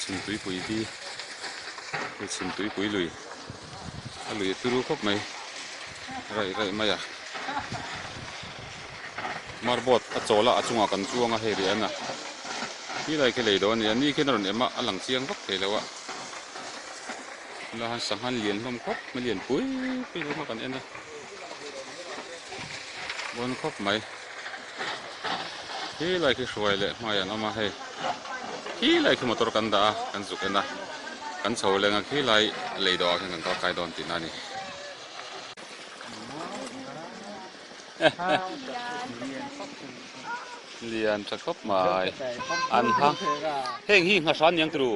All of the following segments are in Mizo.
Chhimtuipui hi hei Chhimtuipui lui a lui a turu khawp mai raih raih mai a marboat a chawl a a chungah kan chuang a hei riah a khi lai khi lei dawn a ni a ni khian a rawn em a a lang chiang vak thei lo a helaiah hian sangha lian hlawm khawp mai lian pui pui hlawm a kan en a bawn khawp mai. Khi lai khi hruai leh hmai an awm a hei khi lai khi motor kan dah a kan zuk en a kan chho leng a khi lai lei dawh ah khian kan kal kai dawn tihna a ni. Lian tha khawp mai an ha heng hi nghahrah aniang turu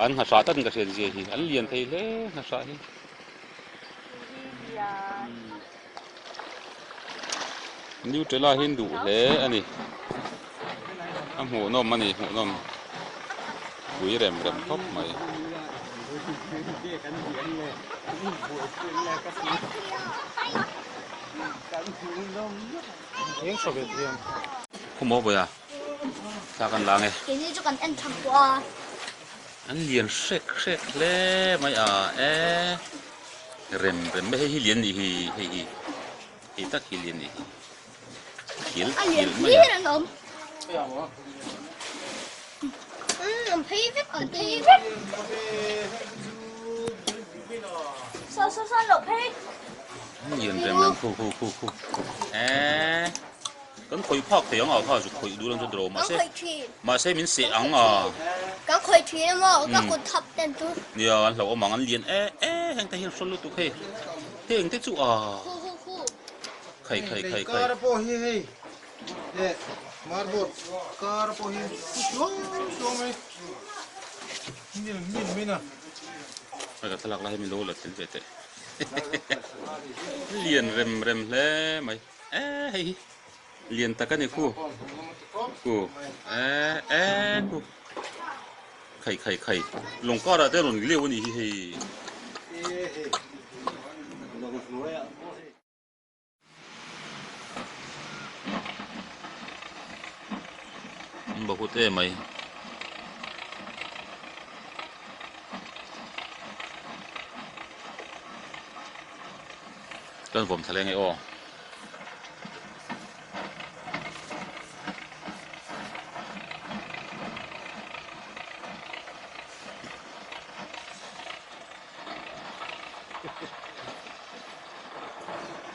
an nghahrah tlat in ka hriat zia hi an lian thei hle nghahrah hi. Nutella hi an duh hle a ni a hmuhnawm a ni hmuhnawm pui rem rem khawp mai. Khaw maw bawiha thla kan la ange. An lian hrek hrek hle mai a e. Rem rem mai hei hi lian nih hi hei hi hei tak hi lian nih hi khil khil mai a. Lian rem rem khu khu khu khu e. Kan khawih phak thei ang a kha zuk khawih duh lang chuan tiraw mahse mahse min seh ang a. Kan khawih thin a maw ka kut thap ten chu. Nia an hlauhawm ang an lian e e heng te hian hrawl lutuk hei heng te chu a. Khu khu khu. Khai khai khai khai. Kar pawh hi hei leh marboard kar pawh hi suau suau mai nil nil mai na. Hei ka thlalak lai hi min lo la tel ve teh. Lian rem rem hle mai. E hei hi lian tak a ni khu khu e e khu khai khai khai lawng karah te rawn leu a nih hi hei. An bahut em ai. Kan vawm thla leng e aw.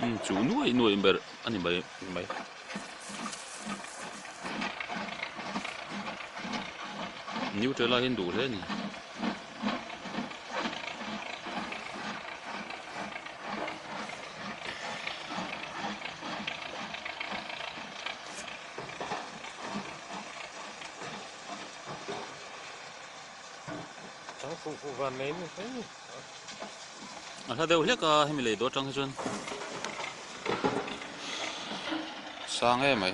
Umm chu nuai nuai ber a ni mai mai. Nutella hi an duh hle a ni. A hla deuh hlek a hemi lei dawt atang hi chuan sang em mai.